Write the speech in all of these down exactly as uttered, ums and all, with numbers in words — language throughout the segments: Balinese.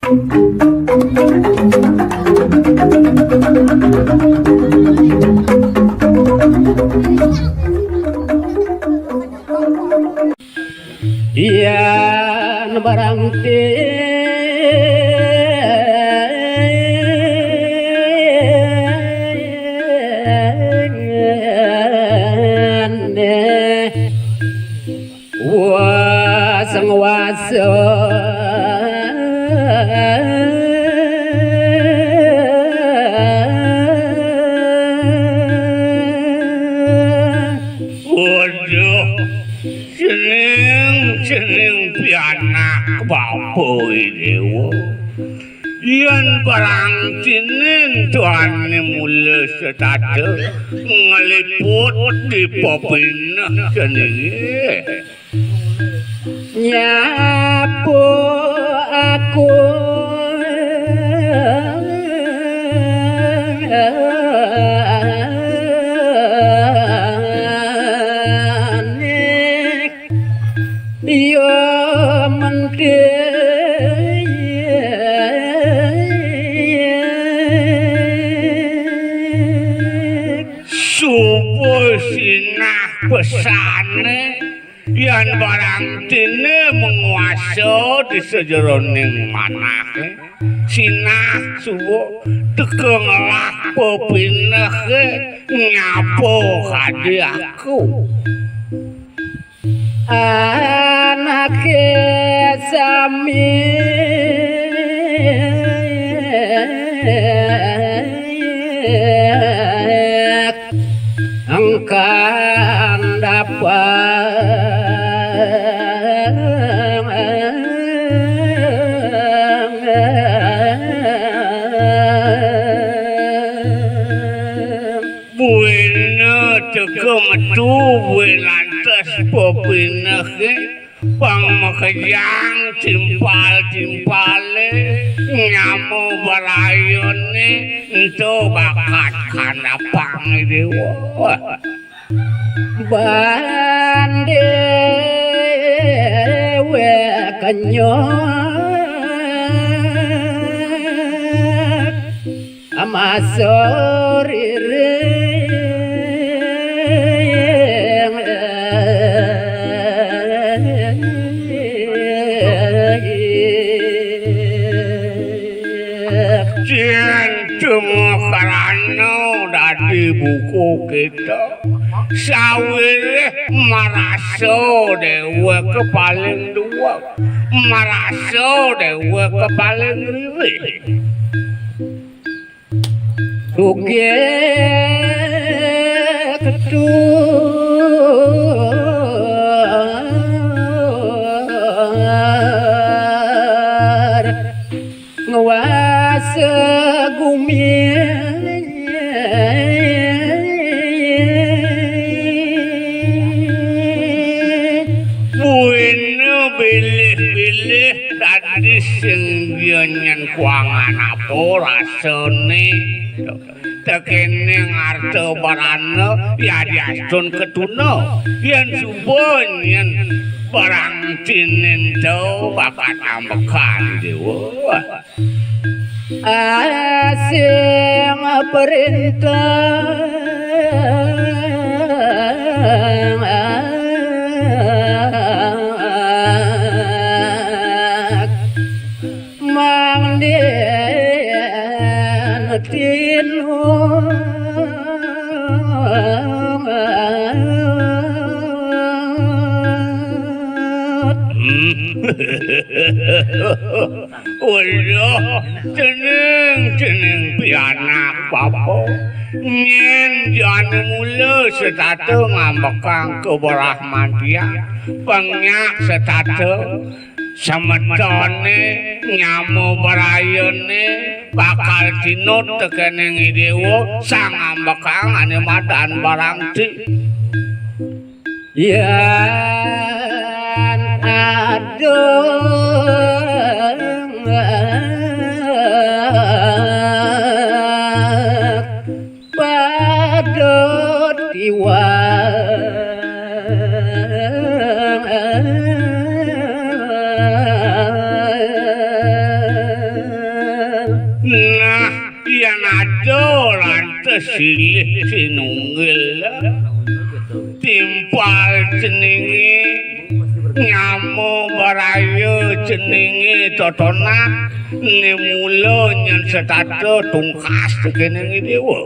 Yan barang tine wasang wasa. Waduh, cening, cening pianak bapa Idewa. Yan barang tine tuane mula setata ngliput di pepineh ceningé. Nyapa aku ane ya mending suba sinah pesane. Yan barang tine menguasa di sajeroning manahé, sinah suba teka ngelah pepinehé nyapa kadi aku. Anaké sami engkang dapet buina teka metu buin lantas pepinehé. Pang makejang timpal-timpalé nyama barayané ento bakat kandapang Déwa. Ban déwék kenyot amasa riring. Yén cuma karana dadi buku kita, sawiréh marasa déwék paling duweg, marasa déwék paling riring. Tugih ketutur nguasa gumi. Buina bilih-bilih dadi sing nyen kuangan apa rasané. Tekéning arta barana yadiastun katuna. Yén suba nyen barang tine ento bakat ambekan Déwa. Asing perintah mangdin tinut. Ulah cening-cening pianak bapa. Nyén jani mula setata ngambekang kabrahmantian, pang nyak setata semetoné nyama barayané bakal tinut tekéning I Déwa, sang ambekang ané madan barang ti. Yan adung padut iwang. Ada lantas silih sinunggil, timpal ceninge, nyama baraya ceninge totonak, ne mula nyen setata tungkas tekening dewa.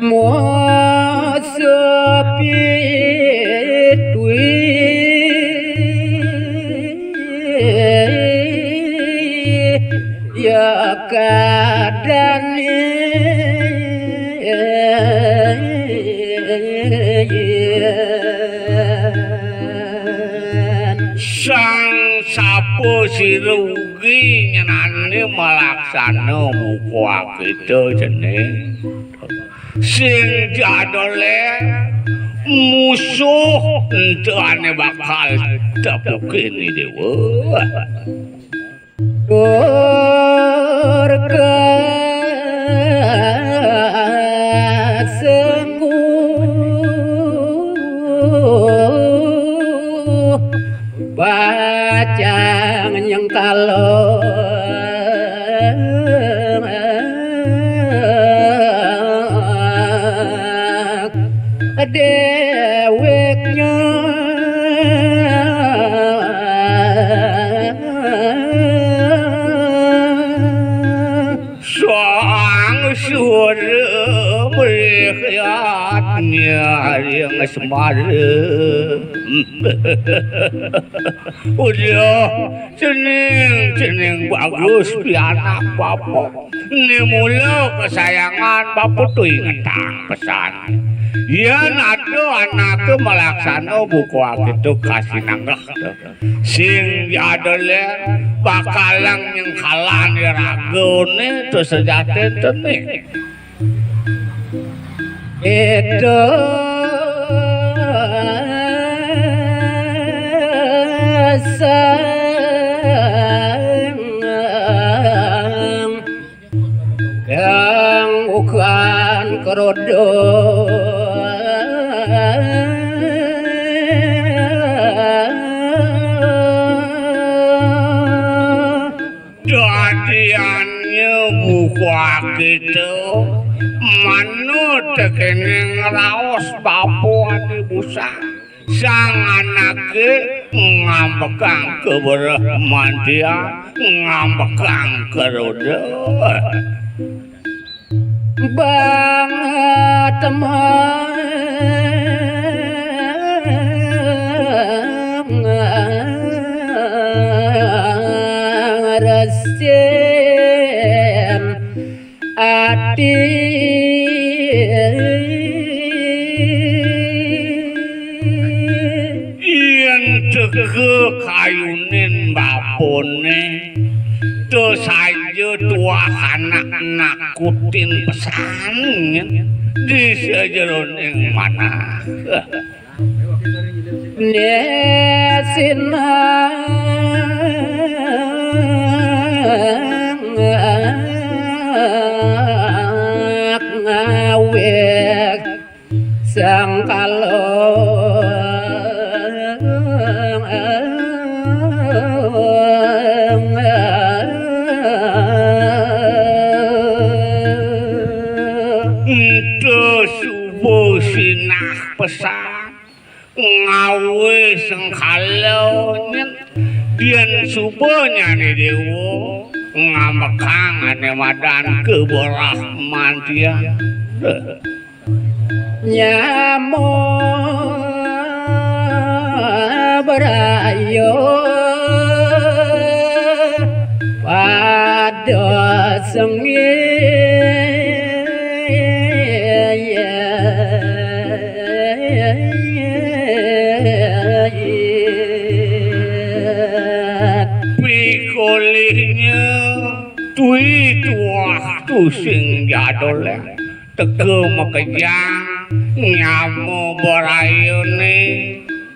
Musuh pitui ya kadani. Sang sapa sira ugi nyenane malaksana buka kita cening. Sing jadole musuh entane bakal tepukin dewa. Durga sengguh bajang nyengkala deweknya. Sang suara merihyatnya yang semara. Udah, cening, cening bagus, pianak bapa. Ini mula kesayangan bapa tu ingetang pesan. Yen ada anake malaksana buka kita kasih nanggah. Sing jadole bakalang nyengkalan ragane to sejatine. Itu sang kang ukan kerodo. Dadiannya buka kita manut tekening raos bapa adi busa. Sang anake ngambekang kebereh mantia, ngambekang keroda. Banget resin ati. Yen teka kayunin bapane, to saja tuah anak nakutin pesan di sajeroning manah. Nesinang ngawek sangkala. Ento suba sinah pesan. Ngawe sengkala nyen, yen suba nyane dewa, ngamekang ane madan keberah mantian. Nyamo berayo pada sengit. Pikolihnya tui tuah tusing jadole. Teka makejang nyama barayane.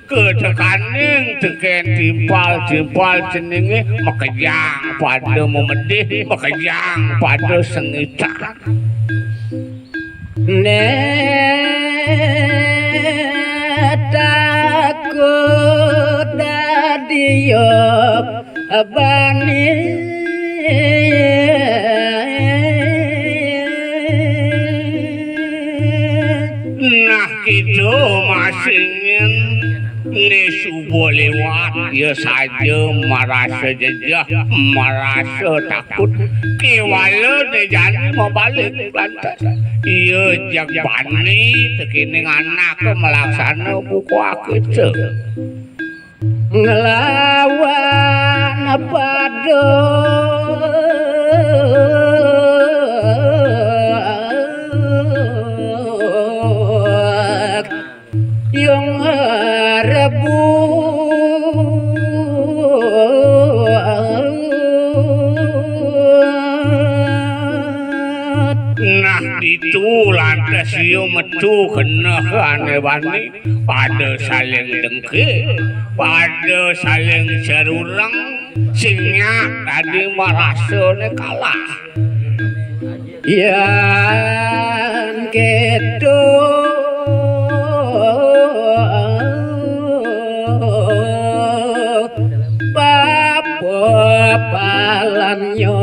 Ketekaning teken timpal-timpal ceninge makejang pada memedih, makejang pada sengitan. Ne takut dadi yo bani. Ida masih nyén né suba liwat, ya saja marasa jejeh, marasa takut. Kéwala né jani mabalik lantas. Iya jeg bani tekéning anak malaksana buka kita. Nglawan pada yang rebut. Nah, ditu lantas ia metu keneh ané bani. Pada saling dengki, pada saling serureng, sing nyak dadi marasané kalah. Yan kéto bapa palannya.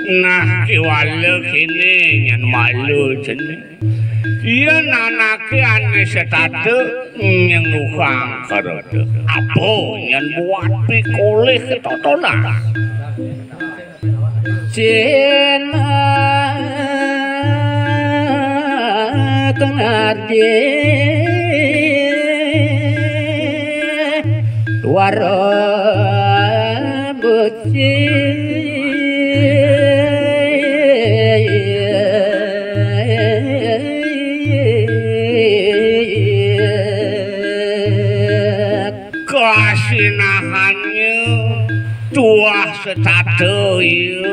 Nah, kéwala kéné nyén malu cening. Yén anaké ané setata nyenguhang karada. Apa nyén buat pikolih ketotonan? Sin kang adi wara buci. Kasinahannya tuah setata iya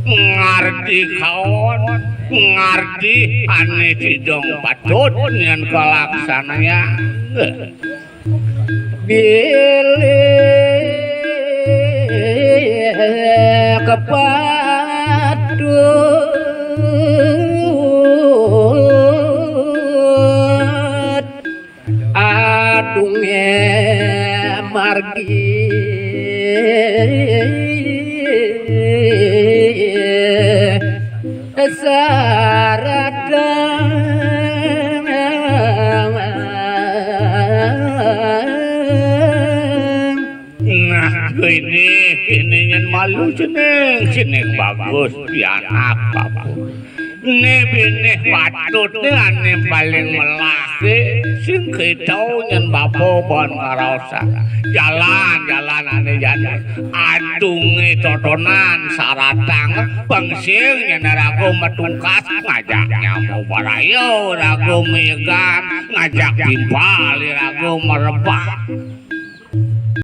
ngardi kaon, ngardi ané tidong patut nyén kalaksanayang. Bilih kepatut adungé margi saradang. Nah, kéné, kéné nyén malu cening, cening bagus, pianak bagus. Né binih patut né ané paling melahé, sing kéto nyén bapa ban ngraosan. Jalan, jalan ané jani. Adungé totonan saratang, pang sing nyén raga matungkas, ngajak nyama baraya raga maegan, ngajak timpal raga marebah.